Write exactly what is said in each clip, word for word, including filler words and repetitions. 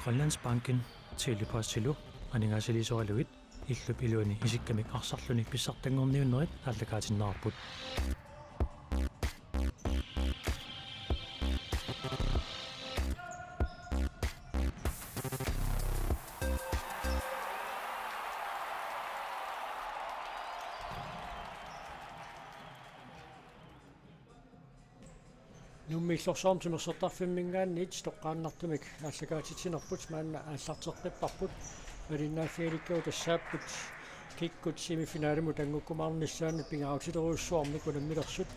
Grønlandsbanken, Tele-Postilu aningaasaliisoralugit illup iluani isikkamik arsarluni pissartanngorniunnerit aallakaatinneqarput. Nuummi Illorsuarmi timersortarfimminngaanniit toqqaannartumik aallakaatitsinerput maanna aallarteqqipparput. Malinnaaffigalugu tassaapput kikkut semifinalimut anngukkumaarnissaannut pingaarutilerujussuarmik unammilersut.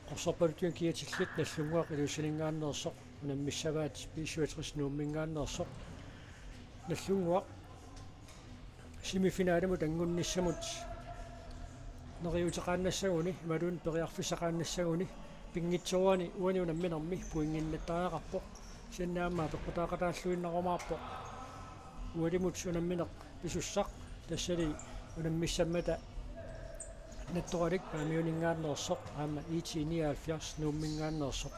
Qorsorpaluttunik kiatillit Nagdlunguaq Ilulissaninngaanneersoq unammissavaat, B syvogtres Nuumminngaanneersoq. Nagdlunguaq semifinalimut anngunnissamut neriuuteqaannassaguni imaluunniit periarfissaqaannassaguni pinngitsoorani uani unamminermi pointinnattariaqarpoq. Kisianni aamma apeqqutaaqataalluinnarumaarpoq ualimut unammineq pisussaq, tassali unammissammata Nattoralik Paamiuninngaanneersoq aamma I T nioghalvfjerds Nuumminngaanneersoq.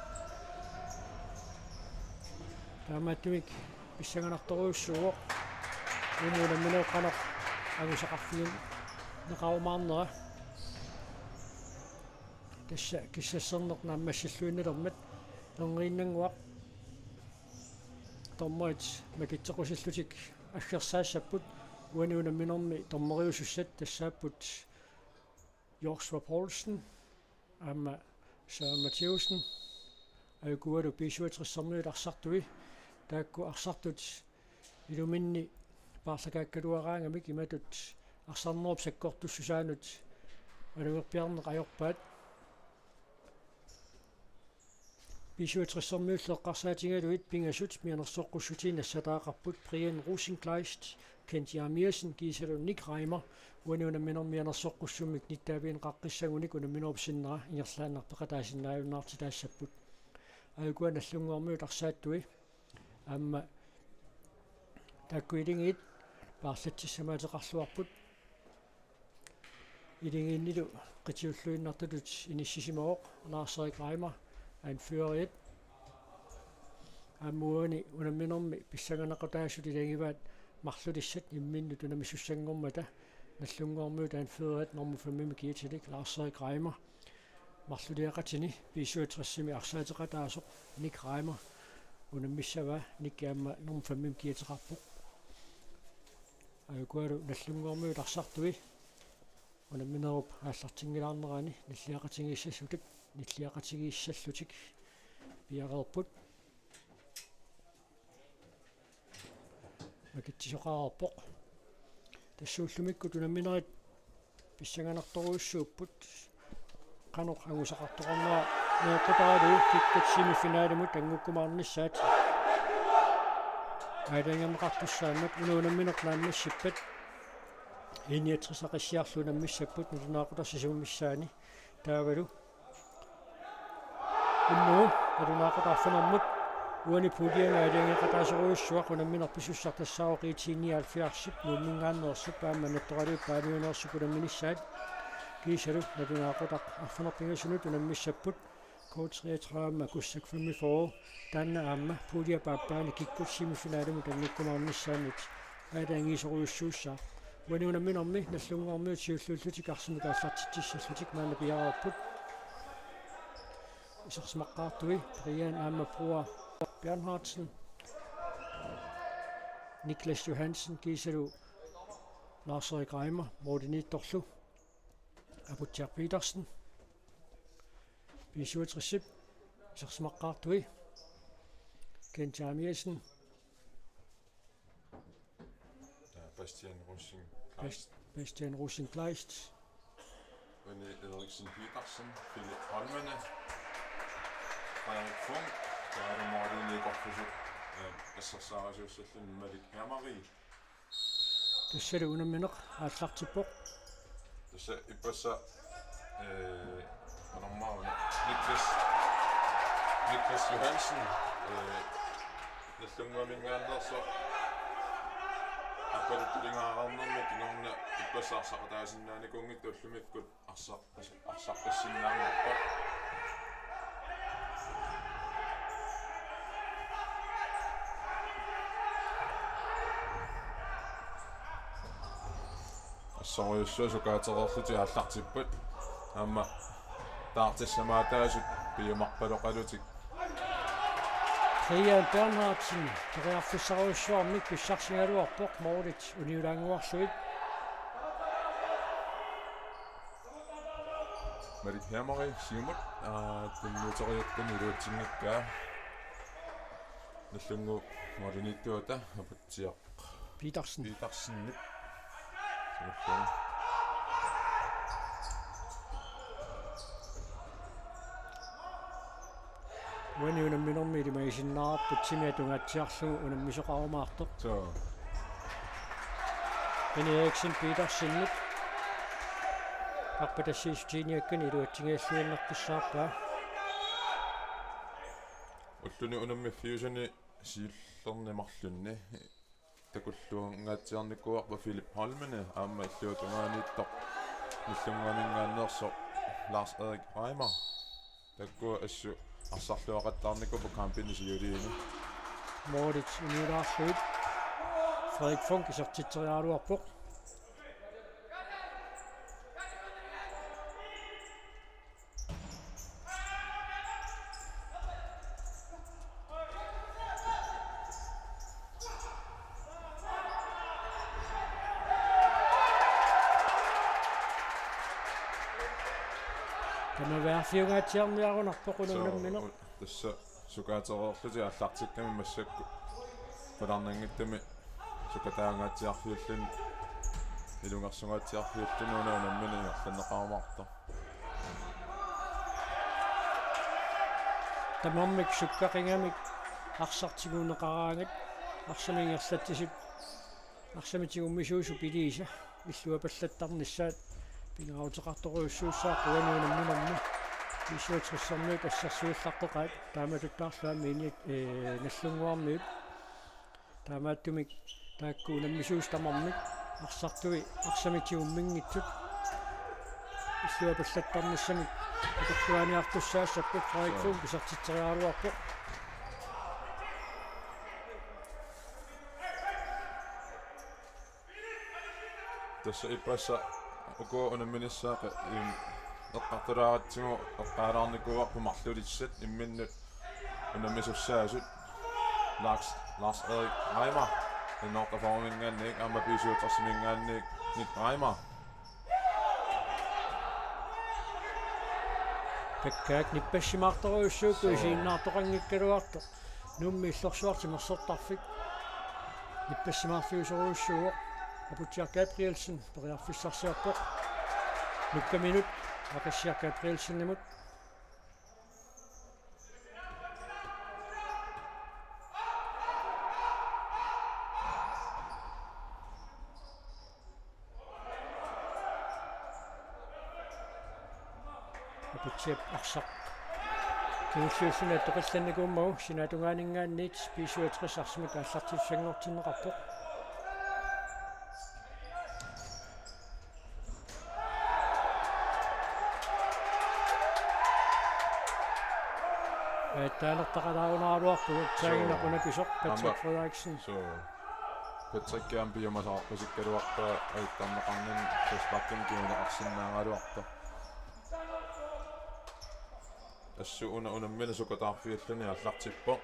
Taamaattumik pissanganartorujussuuvoq. Uumuuna minut qanoq angusaqarfigineqarumaarnera. Tassa kissasserneq naammassilluinnalermat nerniinnannguaq. Dommerit makitseqqusillutik aggersaassapput. Uani unamminermi dommeriusussat tassaapput Joshua Poulsen aamma Søren Mathæussen. Ajukualu B syvogtres-ermiut arsartui. Taakku arsartut iluminni paarlakaakkaluaraangamik imatut arsarnerup sakkortussusaanut alugerpiarneq ajorpaat. B syvogtres-ermiullu eqqarsaatigalugit pingasut mianersoqqussutinik nassataqarput Brian Rosenkleist, Kent Jeremiassen kiisalu Nick Reimer. Uani unamminermi mianersoqqussummik nittaavigineqaqqissagunik unamminerup sinnera ingerlaannaq peqataasinnaajunnaartitaassapput. Ajukualu Nagdlunguarmiut arsaattui aamma taakku iligiit paarlatsissamaateqarluarput. Iligiinnilu qitiulluinnartutut inissisimavoq Lars-Erik Reimer, anføreriat. Aamma uani unamminermi pissanganaqutaasut ilagivaat marlulissat imminnut unammisussanngormata Nagdlunguarmiut anføreriat nummer fem-imi kiatilik Lars-Erik Reimer. Marluliaqatini B syvogtres-imi arsaateqataasoq Nick Reimer unammissavaa, Nick aamma nummer fem-imi kiateqarpoq. Ajukualu Nagdlunguarmiut arsartui unamminerup aallartinngilaarnerani nilliaqatigiissallutik, nilliaqatigiissallutik piareerput. Makitsisoqareerpoq. Tassa ullumikkut unamminerit pissanganartorujussuupput. Qanoq angusaqartoqarnera meeqqutaralu kikkut semifinalimut anngukkumaarnissaat. Aalajangerneqartussaammat una unammineq naammassippat I niogtres-aqissiarlu unammissapput nalunaaqutaq sisamat missaanni. Taavalu unnugu nalunaaqutaq arfinermut uani puljemi aalajangeeqataasorujussuaq unammineq pisussaq tassaavoq I T nioghalvfjerds-ip Nuumminngaanneersup aamma Nattoralik Paamiuneersup unamminissaat. Kiisalu nalunaaqutaq arfineq-pingasunut unammissapput K treogtredive aamma Kussak femogfyrre. Taanna aamma puljep aappaani kikkut semifinalimut anngukkumaarnissaannut aalajangiisorujussuussaaq. Uani unamminermi Nagdlunguarmiut siulliullutik arsamik aallartitsissallutik maanna piareerput. Isersimaqqaartui Brian aamma Bror Bernhardsen, Niklas Johansen kiisalu Lars-Erik Reimer, Morten Ittorlu, Aputsiaq Petersen. B syvogtres-ip isersimaqqaartui Kent Jeremiassen, Bastian Rosing Kleist. Bas-, Bastian Rosing Kleist. René Eriksen Petersen, Philip Holmene, Frederik Funk, Kaare Morten Nikorfusu, øh, assersuutigalugu Malik Hermeri. Tassalu unammineq aallartippoq. Tassa ippassaq, øh, qanormaana Niklas, Niklas Johansen, øh, Nagdlunguaminngaanneersoq aappaluttulinngaanneernermi kingorna ippassaq arsaqataasinnaanikuunngitsoq ullumikkut arsa-, arsaqqissinnaanngorpoq. Sorujussuaq sukaatereerlutik aallartipput. Aamma taartissamaataasut piumarpaloqalutik. Kristian Bernhardsen periarfissarujussuarmik pissarsigaluarpoq, målit uniulaannguarlugit. Malik Hermeri, siumut, aa, tunniuteriakkani iluatsinngikkaa. Nallunnguup målimiittuata Aputsiaq Petersen. Petersenip. Siulliani. Uani unamminermi ilimagisinnaavarput, timi atungaatsiarlugu unammisoqarumaartoq. Soo. Benny Eriksen Petersenip arpatassiissutiiniakkani iluatsinngilluinnartussaarpaa. Ulluni unammiffiusuni siullerni marlunni takulluangaatsiarnikuuarpaa Philip Holmene aamma illuatungaaniittoq Nallunnguaminngaanneersoq Lars Erik Reimer. Taakku assut arsarluaqattaarnikuupput kampini siuliini. Målit uniulaarlugit Frederik Funch isertitseriaraluarpoq. Tamarmi arfiungaatsiarniarunarpoq una unammineq. Tassa sukaatereerlutik aallartikkami massakkut qularnanngitsumi sukataangaatsiarfiulluni, ilungersungaatsiarfiulluni una unammineq ingerlanneqarumaartoq. Tamarmik sukkaqigamik arsaq tiguneqaraangat arsamik ingerlatsisut, arsamik tigummisuusup iliisa illuapallattarnissaat pingaaruteqartorujussuussaaq uani unamminermi. B-syvogtressermiut assersuullartoqaat, taamatuttaarlu aamma ini-, ee, Nallunnguarmiut. Taamaattumik taakku unammisuusut tamarmik arsartui arsamik tigumminngitsut illuapallattarnissamik atorluaaniartussaassapput. Frederik Funch isertitseriaraluarpoq. Tassa ippassaq uku unamminissaat, im, eqqartulaaratsigu eqqaalaarnikuuarput marlulissat imminnut unammisussaasut. Lars, Lars Erik Reimer, N-otteogfyrreminngaanniit aamma B-syvogtresiminngaanniit Nick Reimer. Pekkaak nippassimaartorujussuuvoq. Soo. Isiginnaartoqanngikkaluartoq. Nuummi illorsuaq timersortarfik nippassimaarfiusorujussuuvoq. Aputsiaq Gabrielsen periarfissarsiorpoq. Nukkaminut Aqissiaq Gabrielsenimut. Aputsiap arsaq kingulliulluni attoqillannikuummagu sinaatungaaninngaanniit B-syvogtres arsamik aallartissanngortinneqarpoq. Aatsaat anertaqalaarunaraluarpugut, soo, taaginnaq unapisoq Patrick, aamma, Frederiksen. Soo. Patrick aamma piumasaqarpasikkaluarpaa aittarneqarnani frisparkimik kinguneqarsinnaagaluartoq. Assut una unammineq sukataarfiulluni aallartippoq.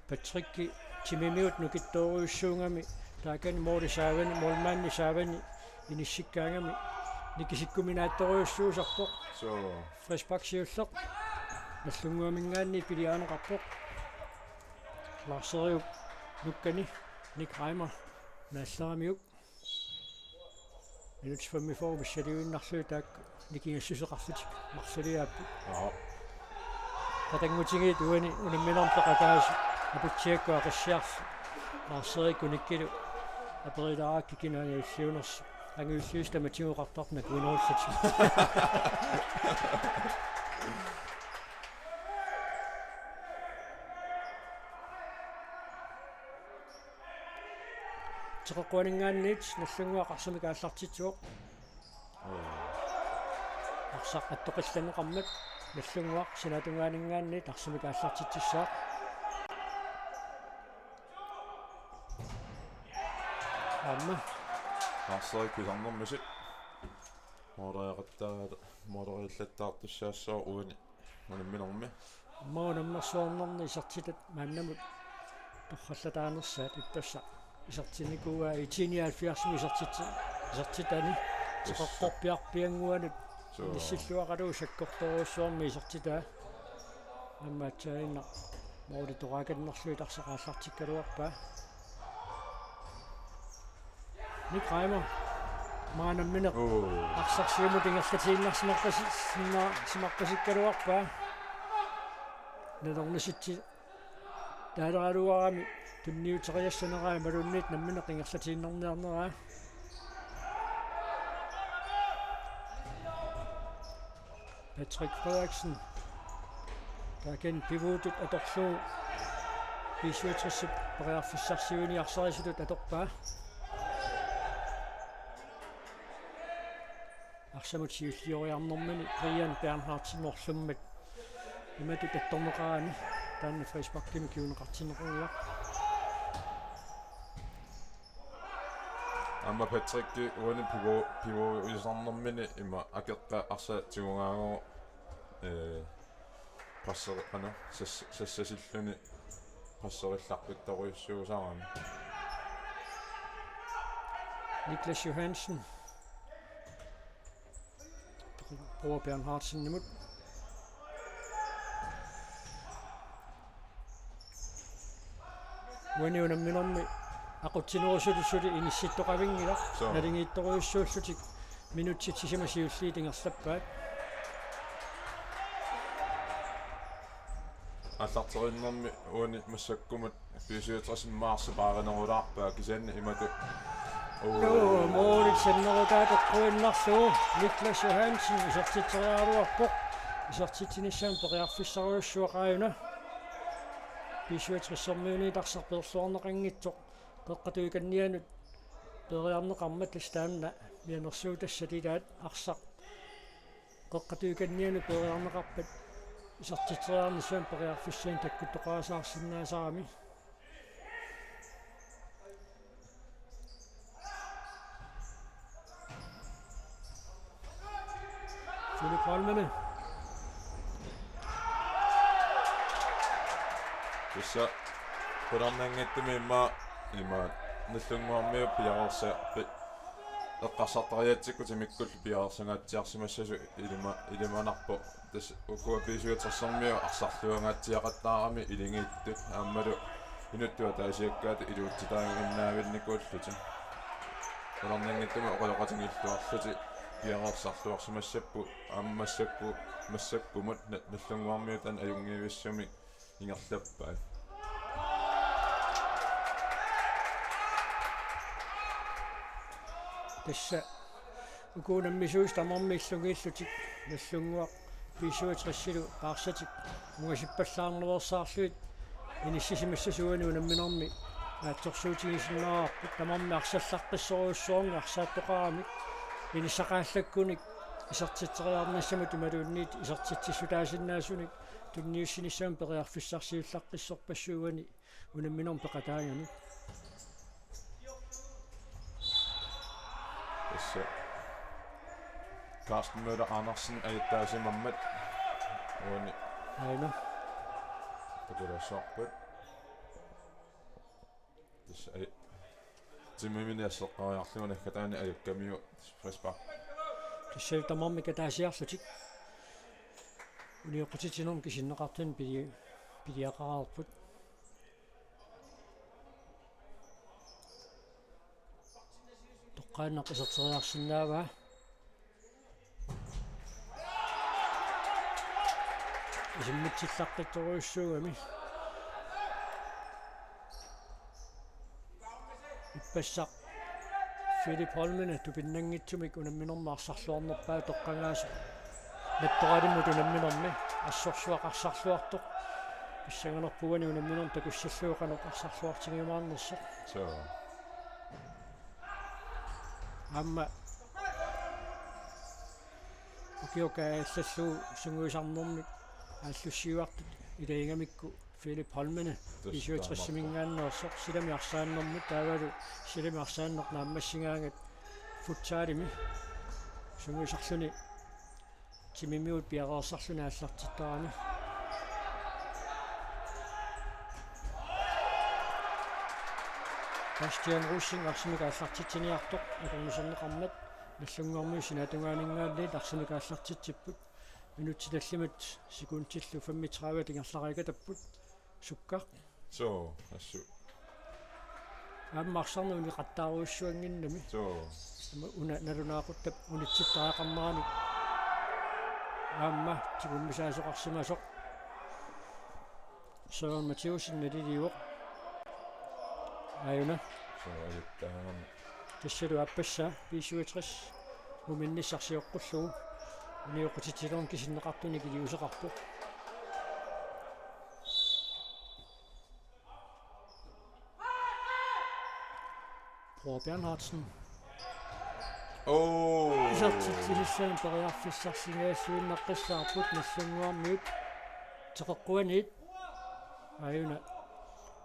Patrick timimigut nukittoorujussuugami taakani måli saavani, målmandi saavani inissikkaangami nikisikkuminaattorujussuusarpoq. Soo. Frispark siulleq. Nallunnguaminngaanniit piliaaneqarpoq. Lars Eriup nukkani Nick Reimer naalleramiuk. Minut femogfyrre missiliinnarlugu taakku nikingassuseqarlutik marsiliaapput. Joo. Qatanngutigiit uani unamminermi peqataasut Aputsiakkut Aqissiarlu Lars Erik Unikkilu aperilaarakkit kina angajulliunersoq. Angajulliusut tamatigut oqartarput nakuinerullutik. Teqeqquaninngaanniit Nallunnguaq arsamik aallartitsivoq. Arsaq attoqillanneqarmat Nallunnguaq sinaatungaaninngaanniit arsamik aallartitsissaaq. Aamma Arsaq pisarnermisi. Mooreriaqattaa-, mooreriallattaartussaassaaq uani unamminermi. Aamma unammersuarnerni isertitat maannamut torrallataanersaat ippassaq isertinnikuuaa I T nioghalvfjerds isertitsi-, isertitani. Yes. Teqeqqorpiarpiannguanut. Suu. Inissilluaqalugu sakkortoorujussuarmik isertitaa. Aamma aatsaannguaq mooritoraakannarluit arsaq aallartikkaluarpaa. Nick Reimer. Maannamut. Oo. Arsaq siumut ingerlatiinnarsimaqqasi-, sima-, simaqqisikkaluarpaa. Nalornisitsi taaleraluarami tunniuteriassaneraa imaluunniit nammineq ingerlatiinnarniarneraa. Patrick Frederiksen. Taakani pivuutut atorlugu B syvogtres-ip periarfissarsiuini arsarisutut atorpaa. Arsamut siullioriarnermini Brian Bernhardsen orlummat imatut attorneqarani taanna frisparkimik kinguneqartinneqarpoq. Aamma Patrick uani pivo-, pivoisarnermini ima akeqqap arsaq tigugaangagu, ee, passeri-, qanoq, sas-, sassasilluni passerillaqqittorujussuusarami. Niklas Johansen. Bror Bernhardsenimut. Uani unamminermi aqutsinerusutut suli inissittoqavinngilaq. Suu. Naligiittorujussuullutik minutsit sisamat siulliit ingerlappaat. Aallarteriinnermi uani massakkumut B syvogtres-ip arsaq paarinerulaarpaa kisianni imatut. Oo. Joo, moolit sannerutaat eqquinnarlugu Niklas Johansen isertitseriaraluarpoq. Isertitsinissamut periarfissarujussuaq aajuna. B syvogtres-ermiunit arsaq peerluarneqanngitsoq. Qeqqata tungaanut peeriarneqarmat tassa taanna mianersuutassat ilaat arsaq. Qeqqata tungaanut peeriarneqarpat isertitseriarnissamut periarfissanik takkuttoqarasaarsinnaasarami. Philip Holmene. Tassa qularnanngitsumik immaqa, immaqa Nagdlunguarmiut piareersa-, pi-, eqqarsartariaatsikkutik imikkullu piareersangaatsiarsimassasut ilima-, ilimanarpoq. Tassa ukua B syvogtres-ermiut arsarluangaatsiaqattaarami iligiittut aammalu inuttut ataasiakkaatut iluutsitaaginnaavinnikuullutik. Qularnanngitsumik oqaloqatigilluarlutik piareersarluarsimassapput aamma massakku-, massakkumut Na-, Nagdlunguarmiut taanna ajunngivissumik ingerlappaat. Tassa uku unammisuusut tamarmik illugiillutik Nagdlunguaq B syvogtres-ilu paarsatik ungasippallaarnersaarlugit inissisimassasuani unamminermi naatsorsuutigisinnaavarput tamarmik arsallaqqissorujussuarnik arsaattoqaramik inissaqaallakkunik isertitseriarnissamut imaluunniit isertitsissutaasinnaasunik tunniussinissamut periarfissarsiullaqqissorpassuuani unamminermi peqataagami. Tassa Carsten Møller Andersen ajuttaasimammat uani. Aina. Takulaassavarput. Tassa aj-, timimini asseqqariarlugu naggataani ajukkamiuk frispark. Tassa tamarmik ataasiarlutik. Unioqqutitsinermi kisinneqartuni pili-, piliaqareerput. Toqqaannaq iserteriarsinnaavaa. Isimmitsillaqqittorujussuugami. Ippassaq Philip Holmene tupinnanngitsumik unamminermi arsarluarnerpaaq toqqagaasoq. Nattoralimmut unamminermi assorsuaq arsarluartoq. Pissanganarpoq uani unamminermi takussallugu qanoq arsarluartigiumaarnersoq. Suu. Aamma ukioq kaajallallugu sungiusarnermik aallussiuartut ilagigamikku Philip Holmene. Tassa B syvogtres-iminngaanneersoq silami arsaannermut taavalu silami arsaanneq naammassigaangat Futsalimi sungiusarluni timimigut piareersarluni aallartittarami. Bastian Rosing arsamik aallartitsiniartoq akornuserneqarmat, Nagdlunguarmiut sinaatungaaninngaanniit arsamik aallartitsipput. Minutsit tallimat sekundillu femogtredive ingerlariikatapput. Sukka. Soo, assut. Aamma arsarneq uneqattaarujussuannginnami. Soo. Aamma una nalunaaquttap unitsittariaqarnerani aamma tigummisaasoqarsimasoq. Søren Mathæussen naliliivoq. Aajuna. Soo, ajuttaagami. Tassalu aappassaa B syvogtres muminnissaq sioqqullugu unioqqutitsinermi kisinneqartunik iliuuseqarpoq. Bror Bernhardsen. Oo. Isertitsisassanik periarfissarsingaassuinnaqqissaarput Nagdlunguarmiut. Teqeqquaniit. Aajuna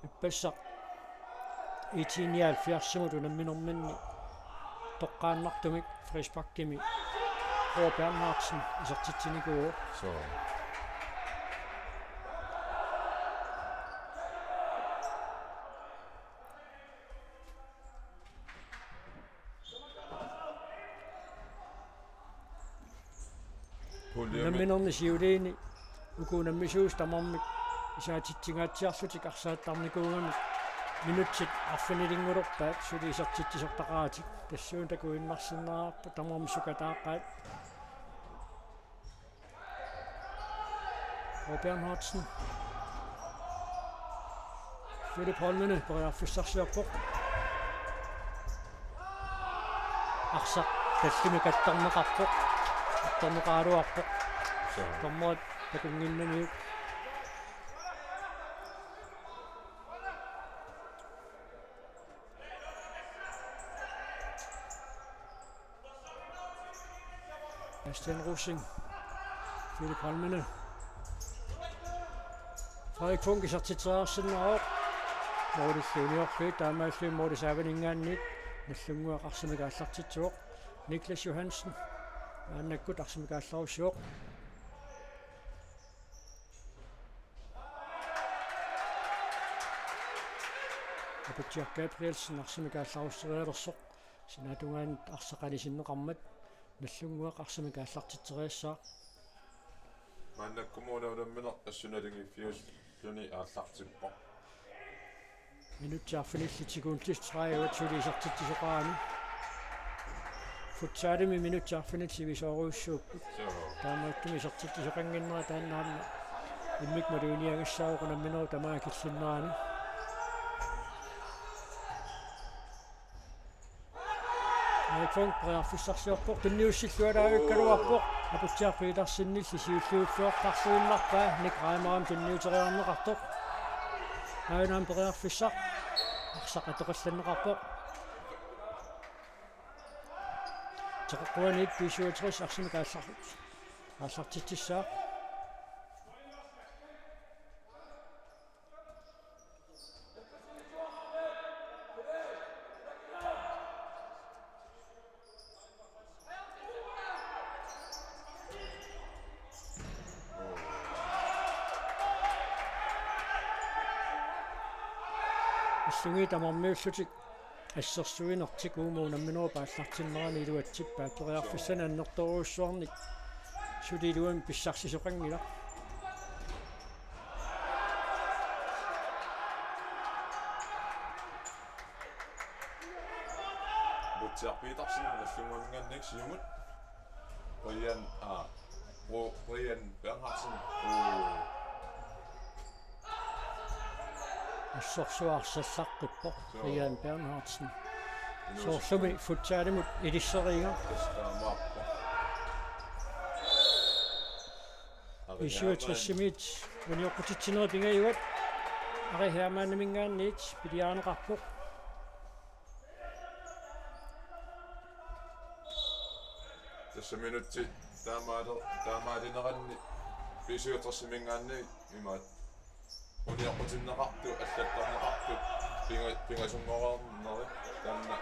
ippassaq IT nioghalvfjerdsimut unamminerminni toqqaannartumik frisparkimi Bror Bernhardsen isertitsinikuuvoq. Soo. Puljemi. Unamminerni siuliini uku unammisuusut tamarmik isaatitsingaatsiarlutik arsaattarnikuugamik minutsit arfinilinngorpaat suli isertitsisortaqaratik, tassuuna takuinnarsinnaavarput tamarmik sukataaqaat. Bror Bernhardsen. Philip Holmene periarfissarsiorpoq. Arsaq tallimik attorneqarpoq. Attorneqaraluarpoq. Soo. Dommerit takunnginnamiuk. Bastian Rosing. Philip Holmene. Frederik Funch isertitseriarsinnaavoq. Målillu uniorlugit, taamaalilluni målip saavaninngaanniit Nagdlunguaq arsamik aallartitsivoq. Niklas Johansen maannakkut arsamik aallarussivoq. Aputsiaq Gabrielsen arsamik aallarusserialersoq. Sinaatungaanut arsaq anisinneqarmat Nagdlunguaq arsamik aallartitseriassaaq. Maannakkut una unammineq assut naligiiffiulluni aallartippoq. Minutsit arfinillit sekundit tredive suli isertitsisoqarani. Futsalimi minutsit arfinillit sivisoorujussuupput. Soo. Taamaattumik isertitsisoqannginnera taanna aamma immikkut maluginiagassaavoq unamminerup tamaat killinnerani. Frederik Funch periarfissarsiorpoq, tunniussilluaraavikkaluarpoq. Aputsiaq Petersenilli siulliuffiortarluinnarpaa, Nick Reimer aamma tunniuteriarneqartoq. Aajuna aamma periarfissaq. Arsaq atoqallanneqarpoq. Teqeqquaniit B syvogtres arsamik aallar-, aallartitsissaaq. Illugit tamarmiullutik assersuinertik uuma unamminerup aallartinnerani iluatsippaat, periarfissanik annertoorujussuarnik suli iluamik pissarsisoqanngilaq. Aputsiaq Petersen, Nagdlunguaninngaanniit siumut. Brian, aa, Bro-, Brian Bernhardsen. Oo. Assorsuaq arsallaqqippoq, joo, Brian Bernhardsen. Inuusukkut. Soorlumi futsalimut ilisseriiga. Tassa taamaappoq. Ari B syvogtres-imiit unioqqutitsinerit pingajuat. Ari Hermannimingaanniit piliarineqarpoq. Tassa minutsit taamaali-, taamaalineranni B syvogtres-iminngaanniit imaat unioqqutinneqartut, allattorneqartut, pinga-, pingasunngorarneri taanna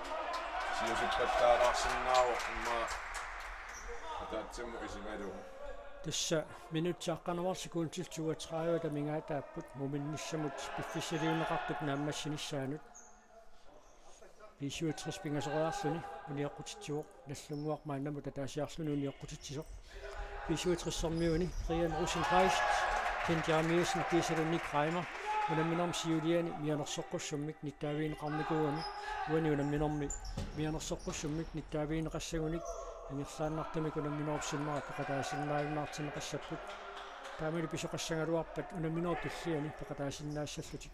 Siusippallaalaarsinnaavoq immaqa ataatsimut isigalugu. Tassa minutsit aqqaneq-marluk sekundit toogtredive amigaataapput muminnissamut piffissaliunneqartup naammassinissaanut. B syvogtres pingasoriarluni unioqqutitsivoq, Nagdlunguaq maannamut ataasiarluni unioqqutitsisoq. B syvogtres-ermiuni Brian Rosenqvist, Kent Jeremiassen kiisalu Nick Reimer unamminermi siuliani mianersoqqussummik nittaavigineqarnikuugami. Uani unamminermi mianersoqqussummik nittaavigineqassagunik ingerlaannartumik unamminerup sinnera peqataasinnaajunnaartinneqassapput. Taamali pisoqassagaluarpat unamminerup tulliani peqataasinnaassallutik.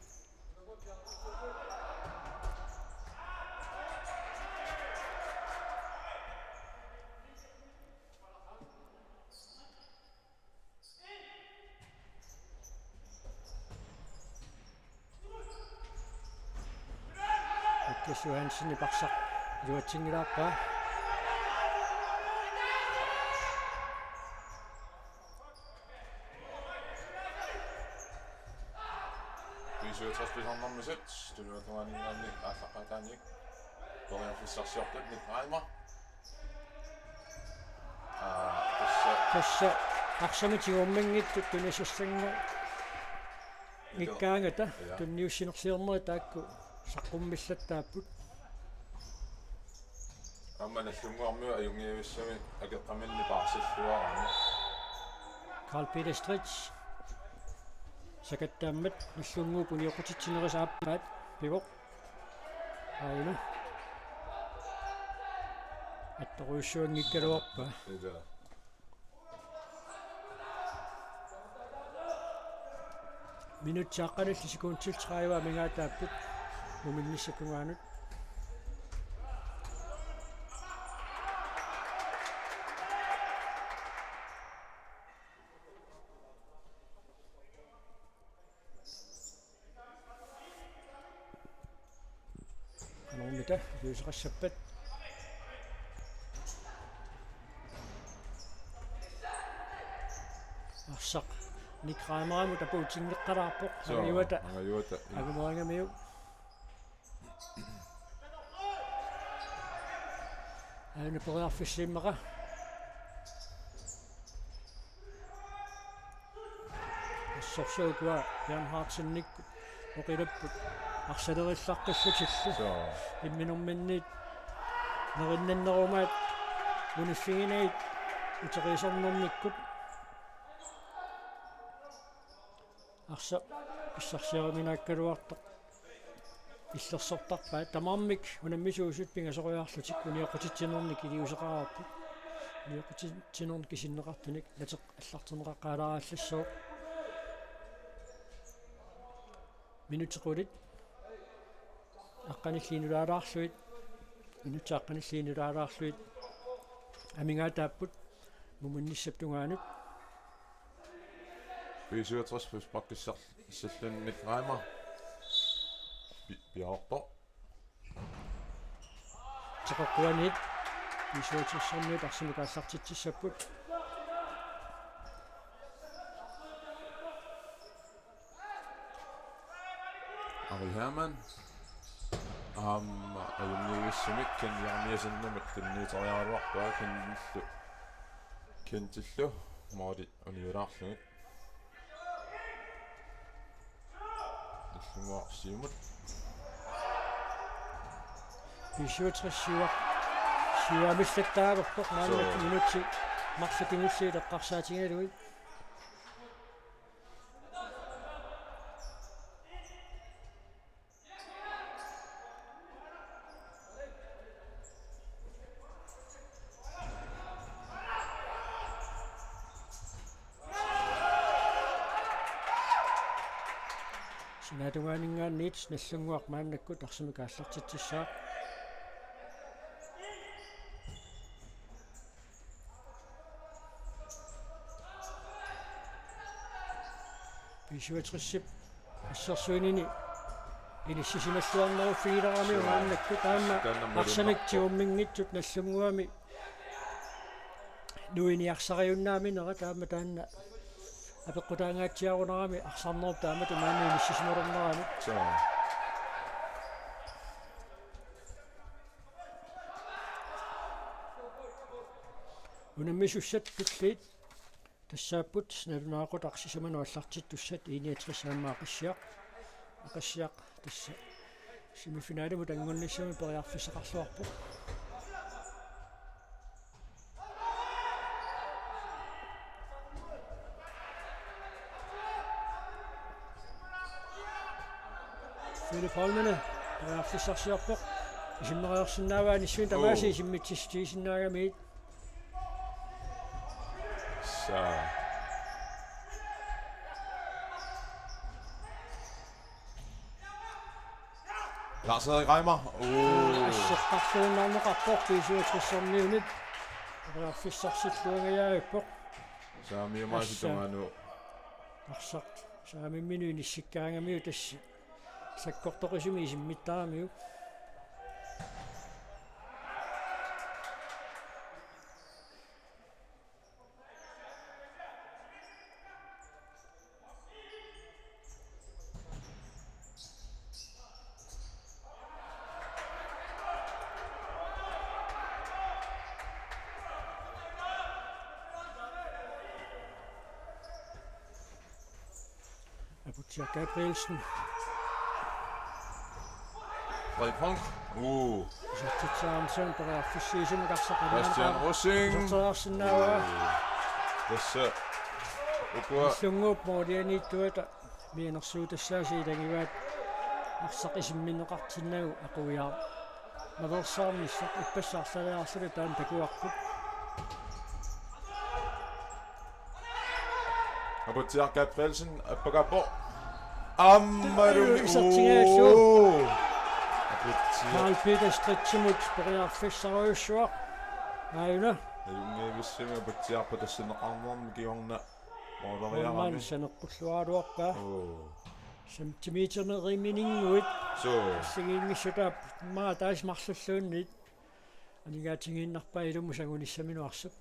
Niklas Johansen, Arsaq iluatsinngilaarpaa. B syvogtres pisarnermisut, tunuatungaaninngaanniit aallaqqaataaniit periarfissarsiortut Nick Reimer. Aa, tassa. Tassa Arsamik tigumminngitsut tunisassannga- -ikkaangata. Ja. Tunniussinersiornerit taakku saqqummillattaapput. Aamma Nagdlunguarmiut ajunngivissami akeqqaminni paarsilluarami. Karl Peter Stritz. Sakattaammat Nagdlunguup unioqqutitsinerisa aappaat pivoq. Aajuna. Attorujussuanngikkaluarpaa. Ila. Minutsit aqqanillit sekundit tredive amigaataapput muminnissap tungaanut. Qanormita iliuuseqassappat? Arsaq Nick Reimerimut tapuutinngeqqalaarpoq. Soo, angajuata. Angajuata, ja. Angumeriaramiuk. Aajuna periarfissi immaqa. Assorsuaq ukua Bernhardsennikkut oqilapput arsalerillaqqillutillu. Soo. Imminorminniit nerinnannerumaat uniffiginagit uteriisornermikkut. Arsaq pissarsiariminaakkaluartoq illersortarpaat, tamarmik unammisuusut pingasoriarlutik unioqqutitsinernik iliuuseqareerput. Unioqqutitsinernik kisinneqartunik nateq aallartinneqaqqaalaarallassaaq. Minutsit qulit aqqanillit nulaalaarlugit, minutsit aqqanillit nulaalaarlugit amigaataapput muminnissap tungaanut. B syvogtres frisparkissar-, -ssalluni Nick Reimer. Pi-, piaartoq. Teqeqquaniit B syvogtres-ermiut arsamik aallartitsissapput. Ari Hermann. Aamma ajunngivissumik Kent Jeremiassenimut tunniuteriaraluarpaa, Kentillu. Kentillu måli uniulaarlugit. Nagdlunguaq siumut. B syvogtres syvogamillattaalerpoq maannakkut. Soo. Minutsit marluk kingulliit eqqarsaatigalugit. Sinaatungaaninngaanniit Nagdlunguaq maannakkut arsamik aallartitsissaaq. B syvogtres-ip assersuinini inissisimalluarneruffigilarami. Sure. Maannakkut taama. Taanna arsamik malunnerpoq. Tigumminngitsut Nagdlunguami nuiniarsariunnaaminera taama taanna apeqqutaangaatsiarunarami arsarnerup taamatut maani inissisimalernerani. Sure. Unammisussat tulliit tassaapput nalunaaqutaq sisamanut aallartittussat I niogtres aamma Aqissiaq. Aqissiaq tassa semifinalimut angunnissami periarfissaqarluarpoq. Philip Holmene periarfissarsiorpoq. Isimmeriarsinnaavaa Nissuin tamaasa. Oo. Isimmitsissutigisinnaagamiuk. Saa. Lars-Erik Reimer. Oo. Asseqqarluinnarneqarpoq B syvogtres-ermiunit. Periarfissarsilluangajavippoq. Saamiumaasi. Assa. Tungaanut. Arsaq saamimminut inissikkaangamiuk tassa. Sakkortoqisumik isimmittaramiuk. Aputsiaq Gabrielsen. Frederik Frank. Uu. Isertitseriarnissamut periarfissiisumik arsaq. Bastian Rosing. Iserteriarsinnaavaa. Uu. Tassa. Ukua. Nallunnguup målianiittuata mianersuutassaasi ilagivaat arsaq isimmineqartinnagu aquiaaq. Maversaarnissaq ippassaq arlaliarluta taanna takuarput. Aputsiaq Gabrielsen appakappoq. Aammalumi. Isertigalugu. Uu. Aputsiaq. Karl Peter Stridtimut periarfissarujussuaq. Aajuna. Ajunngivissuga Aputsiarpa tassaneqarnermi kingorna. Målmand saneqqulluaraluarpaa. Oo. Centimeterimininnguit. Suu. Assigiinngissutaat maataas marlulluunniit. Anigaatigiinnarpaa ilumut sangunissaminut arsaq.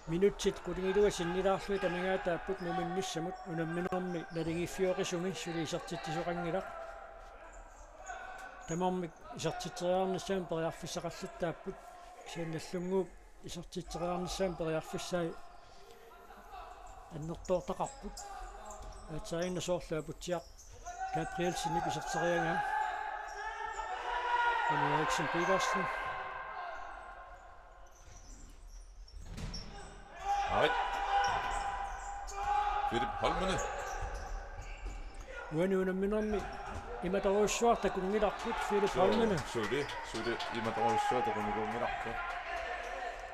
Minutsit qulingiluat sinnilaarlugit amigaataapput muminnissamut unamminermi naligiiffioqisumi suli isertitsisoqanngilaq. Tamarmik isertitseriarnissamut periarfissaqallattaapput. Kisianni Nallunnguup isertitseriarnissamut periarfissai annertoortaqarput. Aatsaannguaq soorlu Aputsiaq Gabrielsenip iserteriaraa. Rune Eriksen Petersen. Ait. Philip Holmene. Uani unamminermi imatorujussuaq takunngilarput Philip Holmene. Suli, suli imatorujussuaq takunngilarput.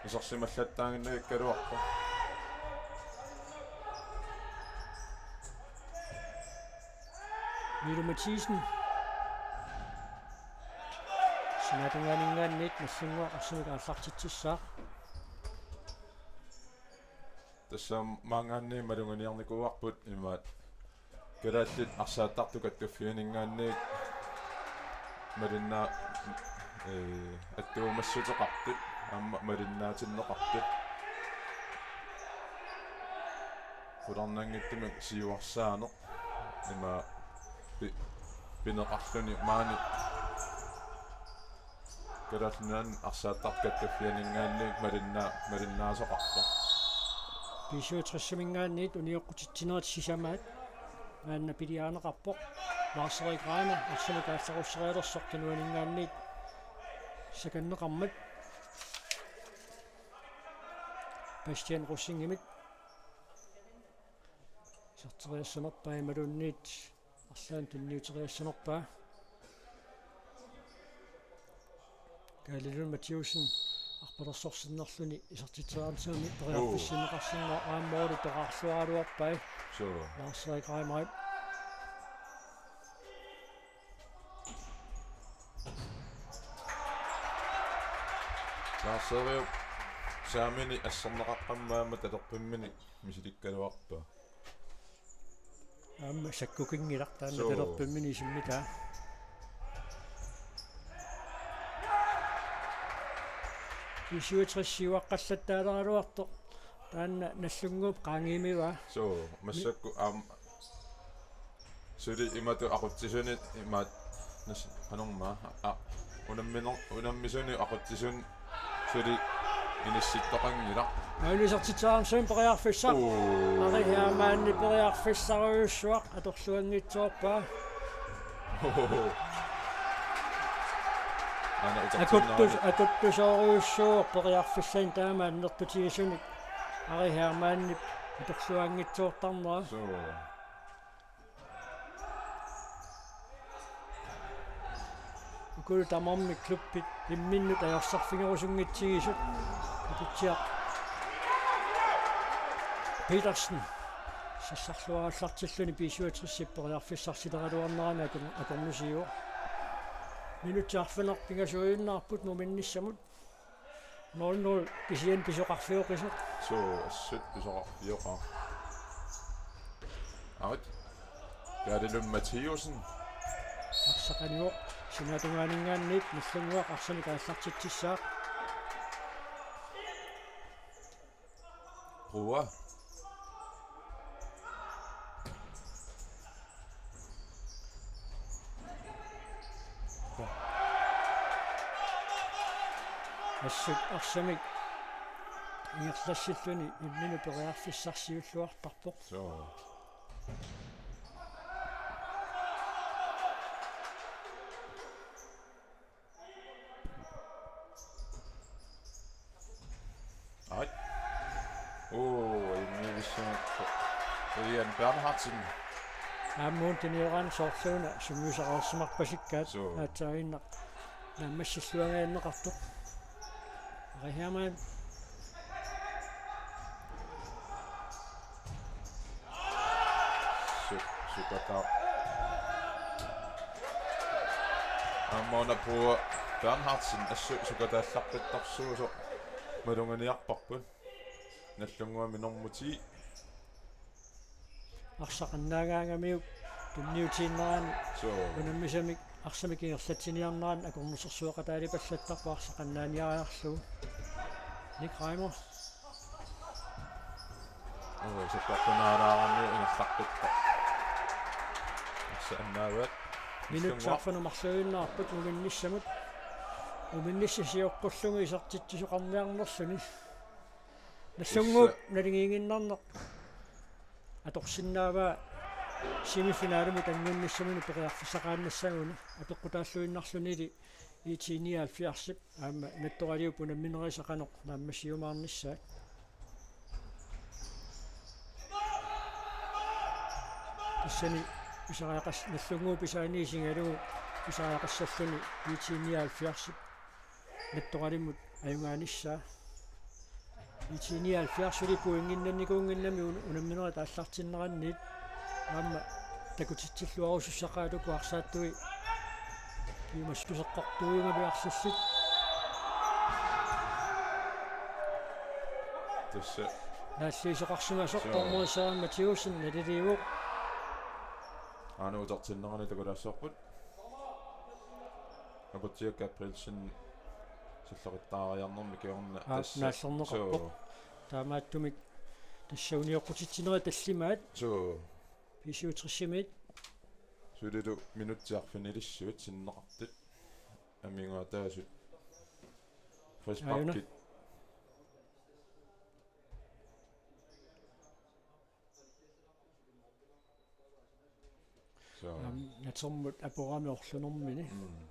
Isersimallattaaginnavigakkaluarpoq. Milo Mathisen. Sinaatungaaninngaanniit Nallunnguaq arsamik aallartitsissaaq. Tassa maanngaanniit maluginiarnikuuarput imaat. Kalaallit arsaattartut kattuffianinngaanniit malinnaa-, ee, attuumassuteqartut aamma malinnaatinneqartut. Qularnanngitsumik siuarsaaneq ima pi-, pineqarluni maani. Kalaallit Nunaanni arsaattartut kattuffianinngaanniit malinnaa-, malinnaasoqarpoq. B syvogtres-iminngaanniit unioqqutitsinerit sisamaat maanna piliaaneqarpoq. Lars-Erik Reimer arsamik aallarussaalersartoq tunuaninngaanniit sakanneqarmat. Bastian Rosingimit iserteriassanerpaa imaluunniit arlaannik tunniuteriassanerpaa. Kaali Lund Mathæussen arpalersorsinnerluni isertitseriarnissamut periarfissinneqarsinnaavoq aamma måli toqqarluaraluarpai. Suu. Lars-Erik Reimer. Lars-Erik saamini asserneqaqqammat aamma talerpimmini misilikkaluarpaa. Aamma sakkukinngilaq taanna. Suu. Talerpimmini isimmitaa. B syvogtres siuaqqallattaaleraluartoq. Taanna Nallunnguup qaangiimivaa. Suu, massakkut aamma Suli imatut aqutsisuni imaat nas qanormaa a unamminer unammisuni aqutsisun suli inissittoqanngilaq. Maanna isertitseriarmat periarfissaq. Uu. Ari Hermann periarfissarujussuaq atorluanngitsoorpaa. Aana Akuttus utertinnerani. Akuttusoorujussuaq periarfissanik taama annertutigisunik Ari Hermann atorluanngitsoortarnera. Suu. Ukulu tamarmik klubbit imminnut ajorsarfigerusunngitsigisut. Atutsiaq Petersen sassarluarallartilluni B syvogtres periarfissarsileraluarnerani akor-, akornusiivoq. Minutsit arfineq-marluk pingasuinnaapput muminnissamut. Nul nul kisianni pisoqarfioqisoq. Suu, assut pisoqarfioqaaq. Aat. Kaadilum Mathiussen. Arsaq anivoq. Sinaatungaaninngaanniit Nagdlunguaq arsamik aallartitsissaaq. Rua. Assut arsamik ingerlassilluni imminut periarfissarsiulluartarpoq. Suu. Aat. Uu, immiussisut. Brian Bernhardsen. Aamma tunioraanni soorluuna sungiusaqarsimarpasikkaat. Suu. Aatsaaginnaq naammassilluangajanneqartoq. Ari Hermann. Su-, sukata. Aamma una Pua Bernhardsen assut sukataallaqqittarsuusoq malunnarniarparput. Nagdlunguami nummer ti. Arsaq annaagaangamiuk tunniutiinnarani. Suu. Unammisamik arsamik ingerlatsiniarnerani akornusersueqataalipallattarpoq arsaq annaaniariarlugu. Nick Reimer. Uu, sakkortunaalaarami ingerlaqqippoq. Arsaq annaavat. Minutsit arfineq-marluinnaapput muminnissamut. Muminnissaq sioqqullugu isertitsisoqarniarnerluni. Nagdlunguup naligiinnarneq atorsinnaavaa semifinalimut angunnissaminut periarfissaqaannassaguni apeqqutaalluinnarlunili I T nioghalvfjerdsip aamma Nattoraliup unamminerisa qanoq naammassiumaarnissaat. Tassani pisariaqas-, Nagdlunguup pisaani isigalugu pisariaqassalluni I T nioghalvfjerdsip Nattoralimut ajugaanissaa. I T nioghalvfjerdsip pointinnannikuunnginnami un-, unamminerit aallartinneranniit aamma takutitsilluarusussaqaaluku arsaattui piumassuseqqortuujugaluarlillit. Tassa. Naalliisoqarsimasoq. Suu. Dommeri Søren Mathiussen naliliivoq. Aana utertinnerani takulaassavarput. Akutsiaq Gabrielsen salloqittaariarnermi kingorna. Aap, tassa naallerneqarpoq. Suu. Taamaattumik tassa unioqqutitsinerit tallimaat. Suu. B syvogtres-imiit. Sulilu minutsit arfinilissuit sinneqartut. Amigaataasut. Aajuna. Frisparkit. Suu. Aam, natermut aporami orlunermini. Mm.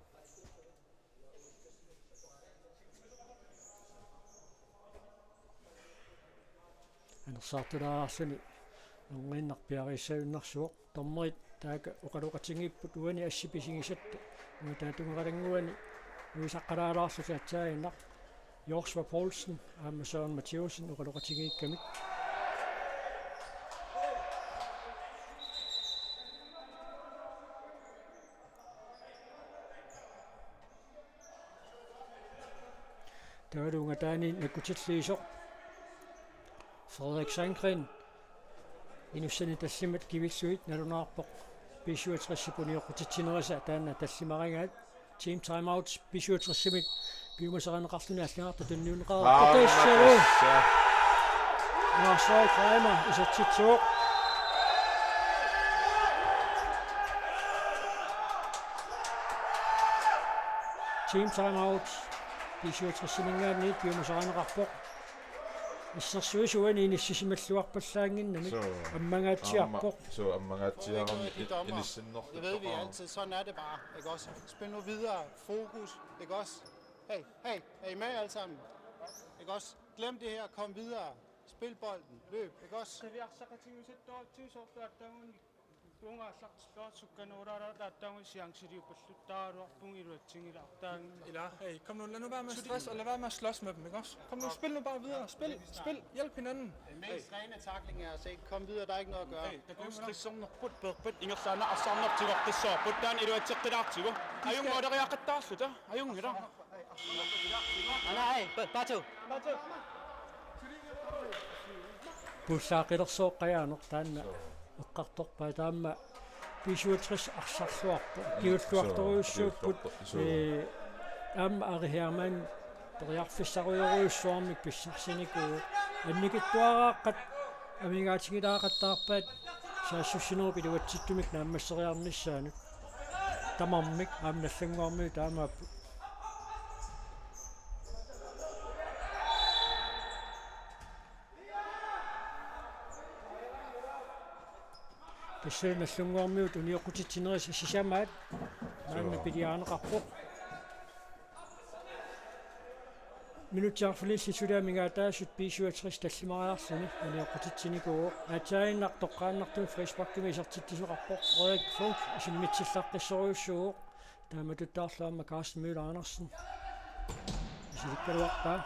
Anersaartulaarluni erniinnaq piareersinnarsuuvoq. Dommerit taakku oqaloqatigiipput uani assip isigisatta. Uanga taatungaqalannguani uisaqqalaalaarluta atsaaginnaq. Joshua Poulsen aamma Søren Mathiussen oqaloqatigiikkamik. Taavalu ungataani nakkutilliisoq Frederik Sandgren. Inussani tallimat kivillugit nalunaarpoq B syvogtres-ip unioqqutitsinerisa taanna tallimarigaat. Team timeout B syvogtres-imit piumasarineqarluni allagartaq tunniunneqarpoq. Aamma tassalu. Tassa. Lars Frederik Reimer isertitsivoq. Team timeout. B syvogtres-iminngaanniit piumasarineqarpoq. Assersuisuani inissisimalluarpallaannginnamik. Suu. Ammangaatsiarpoq. Amma-, suu, ammangaatsiarami. Det ved vi altid. Sådan er det bare, ikke også? Spil nu videre. Fokus, ikke også? Hey, hey, er I med alle sammen? Ikke også? Glem det her. Kom videre. Spil bolden. Løb, ikke også? Tunngaviarsaqatigiusuttuartigu soorlu attagun. Tunngaviarsaqatigiusuttuartigu sukkanuulaaraat attagun siangsiliupalluttaaruarpun iluatsinngilaq attagun. Ila, hey, kom nu, lad nu være med at stresse, og lad være med at slås med dem, ikke også? Kom nu, spil nu bare videre. Spil, spil, hjælp hinanden. Den mest rene tackling, jeg har set. Kom videre, der er ikke noget at gøre. Hey, der er gode skridt. Ingerlaannaq arsaarneq tigoqqissavarput taanna iluatseqqilaartigu. Ajunngilaq, mooleriaqattaarluta. Ajunngilaq. Nej, nej, Bato. Puullaaqilersooqqajaaneq taanna eqqartorpaa taama B syvogtres arsarluarpoq. Kiulluartorujussuupput. Suu. Ee, aamma Ari Hermann periarfissarujorujussuarmik pissarsinikuuvoq. Annikitsuaraaqqat amigaatigilaaqattaarpaat saassussinerup iluatsittumik naammasseriarnissaanut. Tamarmik aamma Nagdlunguarmiut taamaapput. Tassa Nagdlunguarmiut unioqqutitsinerisa sisamaat maanna piliarineqarpoq. Minutsit arfinillit suli amigaataasut B syvogtres tallimariarluni unioqqutitsinikuuvoq. Aatsaaginnaq toqqaannartumik frisparkimik isertitsisoqarpoq. Frederik Funk isimmitsillaqqissorujussuuvoq. Taamatuttaarlu aamma Carsten Møller Andersen. Isilikkaluarpaa.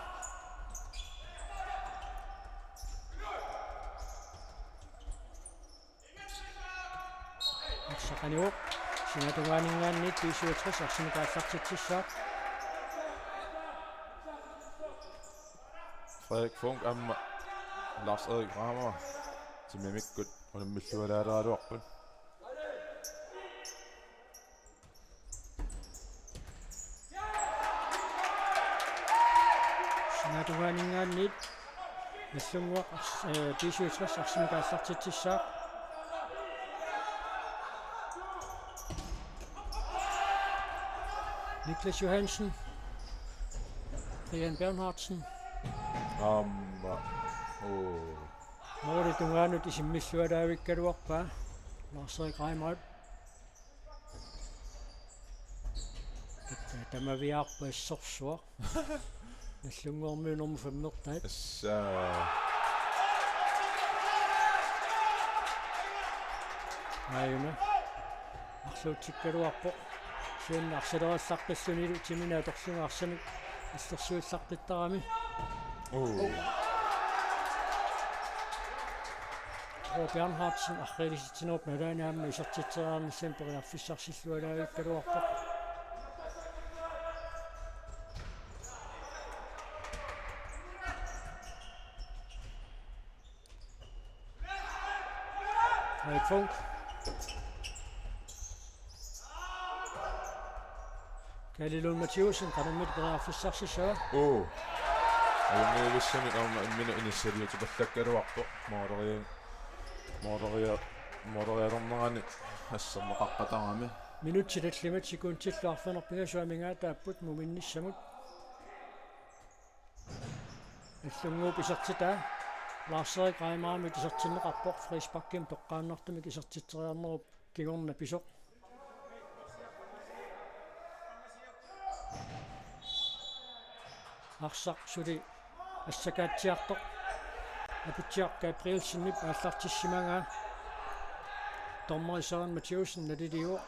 Arsaq qanivoq. Sinaatungaaninngaanniit B syvogtres arsamik aallartitsissaaq. Frederik Funk aamma Lars Erik Reimer timimikkut unammillualaaleraluarput. Sinaatungaaninngaanniit Nagdlunguaq ars-, eh, B syvogtres arsamik aallartitsissaaq. Niklas Johansen. Brian Bernhardsen. Aamma. Oo. Målip tungaanut isimmillualaavikkaluarpaa Lars Erik Reimer. Tamaviaarpa assorsuaq. Nagdlunguarmiut nummer femmertaat. Tassa. Aajuna. Arluutsikkaluarpoq. Sianna arsaleriallaqqillunilu timini atorlugu arsamik illersuillaqqittarami. Oo. Ro Bernhardsen arriilisitsinerup nalaani aamma isertitseriarnissamut periarfissarsillualaavikkaluarpoq. Frederik Funk. Kalle Lund Mathæussen, qanormita periarfissarsissava? Oo. Ajunngilluinnarmik aamma imminut inissaliutipallakkaluarpoq. Måleria-, måleria-, målerialernerani asserneqaqqatarami. Minutsit tallimat sekundillu arfineq-pingasut amigaataapput muminnissamut. Nagdlunguup isertitaa Lars-Erik Reimerimit isertinneqarpoq, frisparkimik toqqaannartumik isertitseriarnerup kingorna pisoq. Arsaq suli assakaatsiartoq. Aputsiaq Gabrielsenip aallartissimagaa. Dommeri Søren Mathæussen naliliivoq.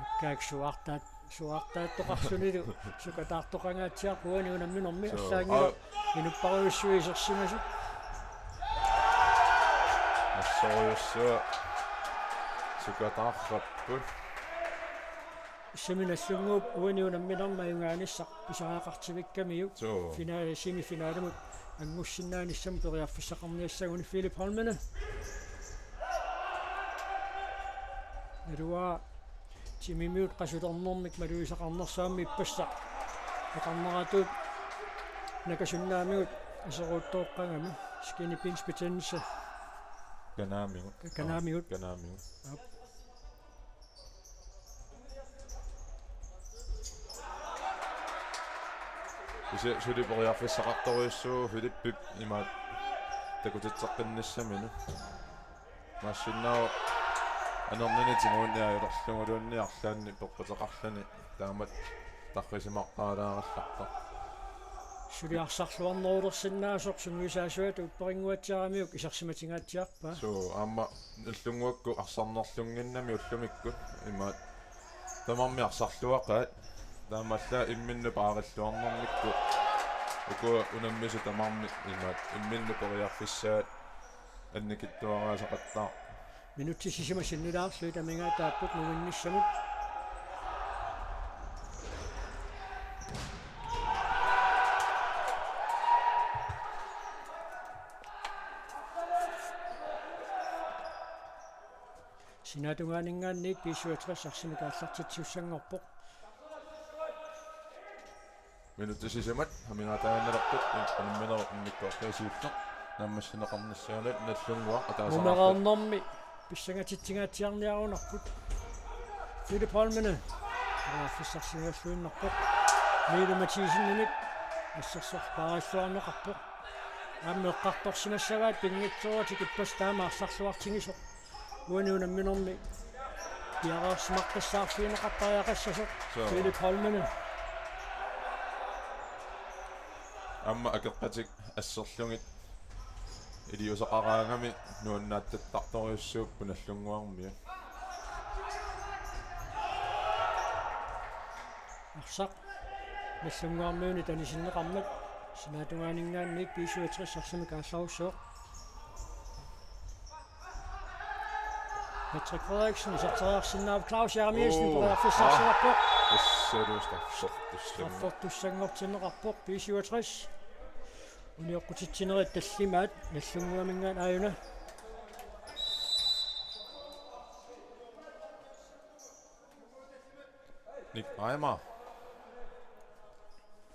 Akkaak suaartaat, suaartaattoqarlunilu sukataartoqangaatsiarpoq uani unamminermi. Suu. Allaanngilaq, aa, inuppassuit isersimasut. Assorujussuaq sukataarrapput. Tassami Nagdlunguup uani unamminermi ajugaanissaq pisariaqartivikkamiuk. Suu. Finale, semifinalimut anngussinnaanissamut periarfissaqarniassaguni. Philip Holmene. Naluara timimiut qasulernermik malugisaqarnersoq aamma ippassaq. Peqarneratut nakasunnaamigut Aseruuttooqqagami skinny bench betændelse. Kanaamigut. Kanaamigut. Kanaamigut. Aap. Kisianni suli periarfissaqartorujussuuvoq Filippip imaattoq takutitseqqinnissaminut. Massinnaavoq anerninik tiguinnialerluguluunniit arlaannik peqquteqarluni taamatut tarrisimaqqaalaarallartoq. Suli arsarluarnerulersinnaasoq sungiusaasuata upperinnguatsiaramiuk isersimatigaatsiarpaa. Suu, aamma Nallunnguakkut arsarnerlunnginnami ullumikkut imaattoq tamarmik arsarluaqaat. Taamaallaat imminnut paarilluarnermikkut ukua unammisut tamarmik imaattoq imminnut periarfissaat annikitsuaraasaqattaarpoq. Minutsit sisamat sinnilaarlugit amigaataapput nunginnissamut. Sinaatungaaninngaanniit B syvogtres arsamik aallartitsissanngorpoq. Minutsit sisamat amigaataaginnalerput, unamminerup immikkoortuata siulleq naammassineqarnissaanut Nallunnguaq ataaseqarpoq. Mumereernermi pissangatitsigaatsiarniarunarput. Philip Holmene periarfissarsigalluinnarpoq. Miilu Mathiasenimit assersorluarneq paarilluarneqarpoq. Aamma eqqartorsimassavaat pinngitsooratik ippassaq taama arsarluartigisoq. Uani unamminermi piareersimaqqissaarfigineqartariaqassasoq. Suu. Philip Holmene. Aamma akeqqatik asserlugit iliuuseqaraangami nuannaatittartorujussuupput Nallunnguarmiut. Arsaq Nallunnguarmiunit anisinneqarmat sinaatungaaninngaanniit B syvogtres arsamik aallarussaaq. Patrick Frederiksen iserteriarsinnaavoq, Claus Jeremiassen. Uu, periarfissarsiorpoq. Aa, straffertussanngortinneqarpoq B syvogtres. Unioqqutitsinerit tallimaat Nallunnguaminngaanniit aajuna. Nick Reimer.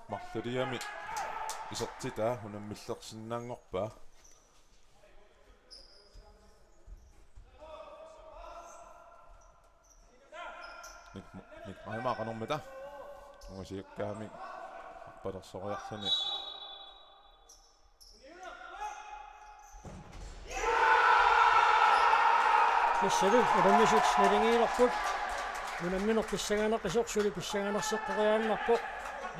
Marluliami isertitaa unammillersinnaanngorpaa. Nick, Nick Reimer qanormita. Ungasiakkaamik arpalersoriarluni. Tassalu unammisut naligiilerput. Unammineq pissanganeqisoq suli pissanganerseqqoriaannarpoq.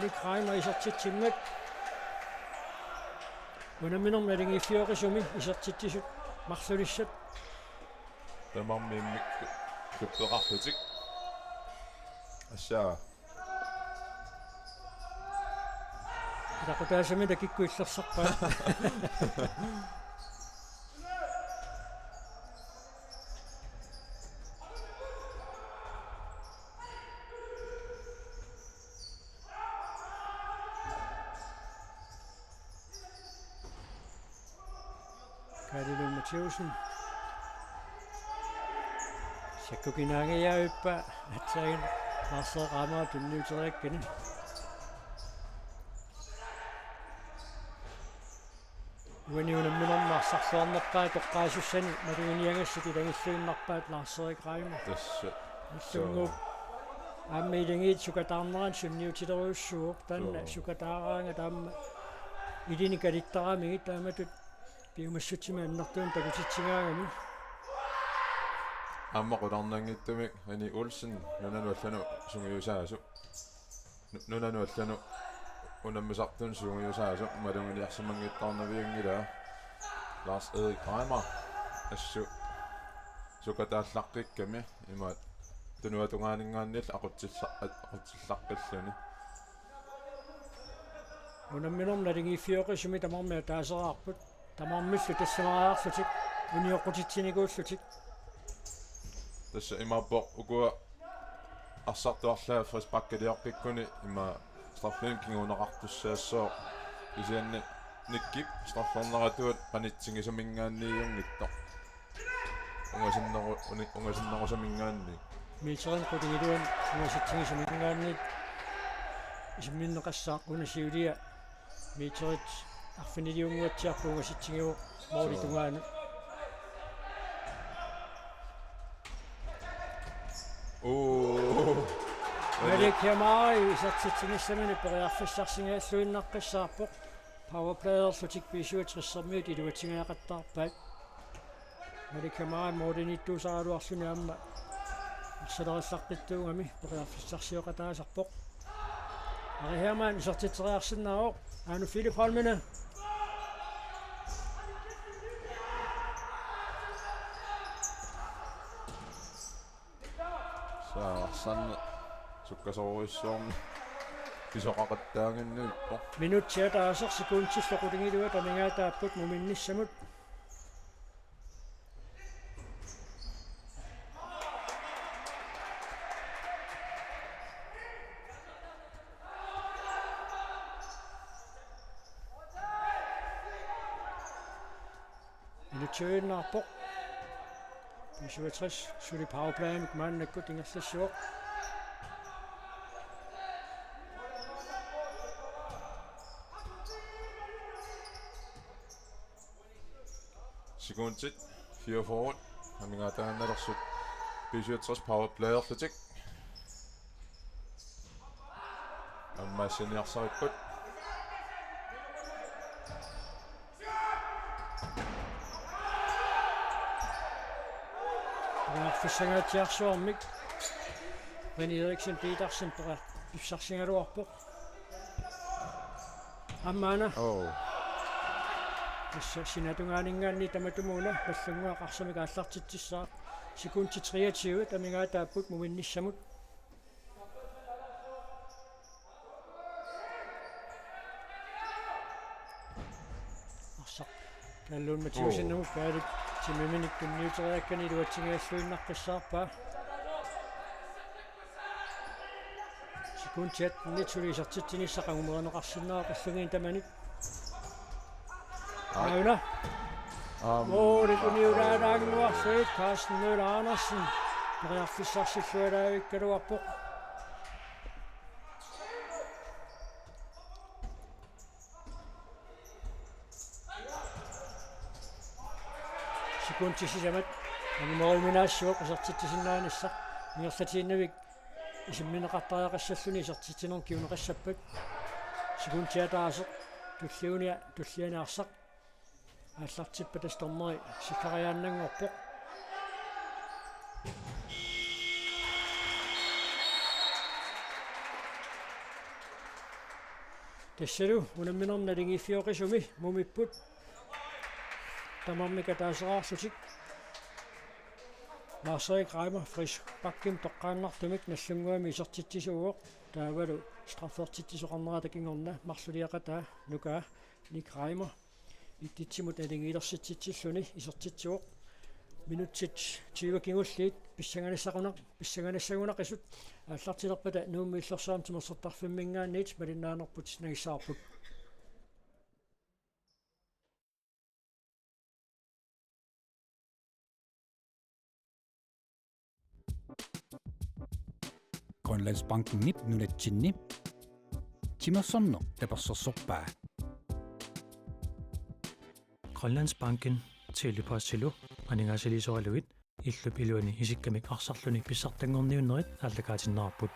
Nick Reimer isertitsimmat. Unamminermi naligiiffioqisumi isertitsisut marlulissat. Tamarmik immikkut klubbeqarlutik. Assaa. Ilaqutaasamik takikkut illersarpaat. Kaalilu Mathiassen. Sakkukinaangajavippaa aatsaat Lars-Erik Reimer tunniuteriakkani. Uani unamminermi arsarluarnerpaat toqqaasussani maluginiagassat ilagilluinnarpaat Lars-Erik Reimer. Tassa. Nallunnguup aamma ilagiit sukataarneranut sunniutilerujussuuvoq, taanna. Suu. Sukataaraangat aamma ilinnut kalittaramigit taamatut piumassutsimik annertuumik takutitsigaagami. Aamma qularnanngitsumik Ani Olsen nunanut allanut sungiusaasoq. Nu-, nunanut allanut unammisartunut sungiusaasoq maluginiarsimanngitsoornavianngilaa. Lars-Erik Reimer assut sukataallaqqikkamik imaattoq tunuatungaaninngaanniillu aqutsilla-, aqutsillaqqilluni. Unamminermi naligiiffioqisumi tamarmik ataaseraarput. Tamarmillu tassamariarlutik, unioqqutitsinikuullutik. Tassa imaappoq ukua arsartuarlaat frisparkilioqqikkuni ima straffimik kinguneqartussaassooq. Kisianni Nickip strafferneratuut qanitsigisuminngaanniijunngitsoq. Ungasinneru-, uni-, ungasinnerusuminngaanniit. Meterimik qulingiluanut ungasitsigisuminngaanniit isimminneqassaaq una siulia meterit Arfiniliunnguatsiarpoq, ungasitsigivoq måli tungaanut. Oo. Malik Hemari isertitsinissamini periarfissarsigalluinnaqqissaarpoq. Powerplayerlutik B syvogtressermiut iluatsingaaqattaarpaat. Malik Hemari målimiittuusaraluarluni aamma arsalerillaqqittuugami periarfissarsioqataasarpoq. Ari Hermann isertitseriarsinnaavoq. Aanu Philip Holmene. Saa, arsaq sukkasoorujussuarmik pisoqaqattaaginnarpoq. Minutsit ataaseq sekundit qulingiluat amigaataapput muminnissamut. Inutsiuinnarpoq. B syvogtres suli powerplayimik maannakkut ingerlassivoq. Sekundit fireogfyrre amigaataannalersut B syvogtres powerplayerlutik. Ammaassiniarsaripput. Periarfissanngaatsiarsuarmik René Eriksen Petersen periarfissarsigaluarpoq. Aamma una. Oo. Tassa sinatungaaninngaanniit tamatumuuna Nagdlunguaq arsamik aallartitsissaaq. Sekundit treogtyve amigaataapput muminnissamut. Arsaq Kalluun Mathiassen. Oo. Namut Kaalip timiminik tunniuteriakkani iluatsingajalluinnaqqissaarpaa. Sekundit nitsuli isertitsinissaq angumerineqarsinnaavoq qillugin tamani. Auna. Aam. Måli uniulaaraannguarlugu Carsten Møller Andersen. Periarfissarsillualaavikkaluarpoq. Sekundit sisamat angumeriuminaassuaq isertitsisinnaanissaq. Ingerlatiinnavik isimmineqartariaqassalluni isertitsinermut kinguneqassappat. Sekundit ataaseq tulliunia tulliani arsaq. Aallartippata dommeri sikkariaannanngorpoq. Tassalu unamminermi naligiiffioqisumi mumipput tamarmik ataaseraarlutik. Lars-Erik Reimer frisparkimik toqqaannartumik Nagdlunguami isertitsisuuvoq. Taavalu straffertitsisoqarnerata kingorna marluliaqataa nukaa Nick Reimer ittitsimut naligiilersitsitsilluni isertitsivoq. Minutsit tyve kingulliit pissanganassagunaq-, pissanganassagunaqisut aallartilerpata Nuummi Illorsuarmi timersortarfimminngaanniit malinnaanerput nangissavarput. Grønlandsbankenip nunatsinni timersorneq tapersersorpaa. Grønlandsbanken Telepostilu aningaasaliisoralugit illup iluani isikkamik arsarluni pissartanngorniunnerit aallakaatinneqarput.